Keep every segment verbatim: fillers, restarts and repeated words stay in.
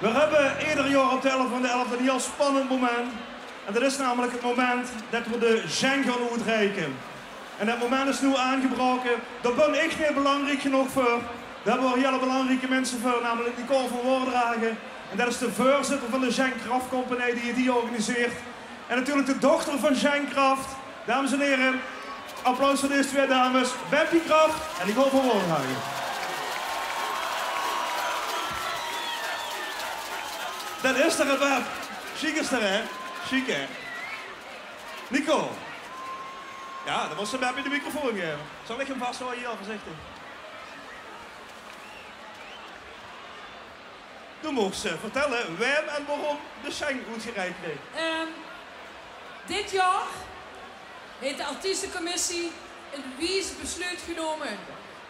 Veer höbbe eder jaor op de elfde van de elfde ein hiel spannend moment. En det is namelik het moment det veer de Sjeng gaon oetreike. En det moment is noe aangebraoke. Dao bön ich neet belangriek genóg veur. Dao höbbe veer hiel belangrieke minse veur, namelik Nicole van Woordragen. En det is de veurzitter van de Sjeng Kraft Compagnie die het hie organiseert. En natuurlik de dochter van Sjeng Kraft. Dames en here, applaus veur deze twee dames, Beppie Kraft en Nicole van Woordragen. Det is d'r, hè, Bep? Sjiek is d'r, hè? Sjiek, hè? Nicole. Jao, dan mós se Beppie de microfoon gaeve. Zal ich 'm vashaoje, hiel veurzichtig? Doe moogs, eh, vertèlle wae en waorom de Sjeng oetgereik krieg. Ehm, dit jaor haet de artiestecommissie ein wies besleut genómme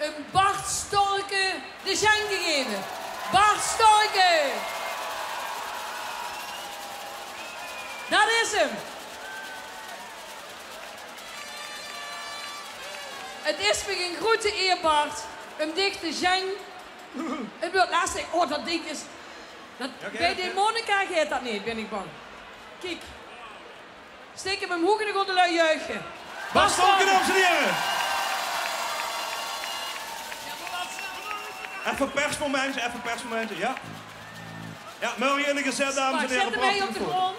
um Bart Storken de Sjeng te gaeve. Bart Storken! Det is 'm. Het is mich ein groete eer, Bart, um dich de Sjeng... Het weurt lastig. Oh, det dink is... Det, jao, bie de Monica geit det neet, bön ich bang. Kiek. Steek 'm omhoeg en dan gaon de luuj juiche. Bart Storken, dames en here. Effe persmomentje, effe persmomentje, jao. Jao, morge in de gezèt, dames en here, prachtige foto. Zèt 'm hei op de grond.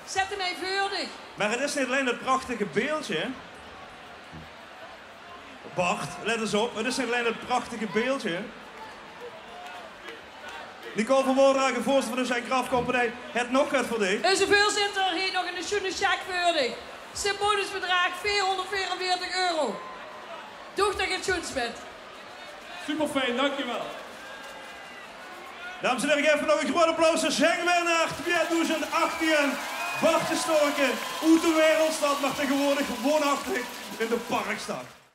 Zèt 'm hei veur dich. Mer het is neet allein det prachtige beeldje. Bart, let ins op. Het is neet allein det prachtige beeldje. Nicole van Woordragen, veurzitter van de Sjeng Kraft Compagnie, haet nog get veur dich. Eus veurzitter haet nog ein sjoene cheque veur dich. Symbolisch bedraag veerhonderdveerenveertig euro. Doog d'r get sjoens mit. Superfijn, dankjewel. Dames en here, gaef nog ein groot applaus aan Sjeng-winnaar twiedoezend achttien, Bartje Storken, oet de Wereldstad, mer taegewoordig woonachtig in de Parkstad.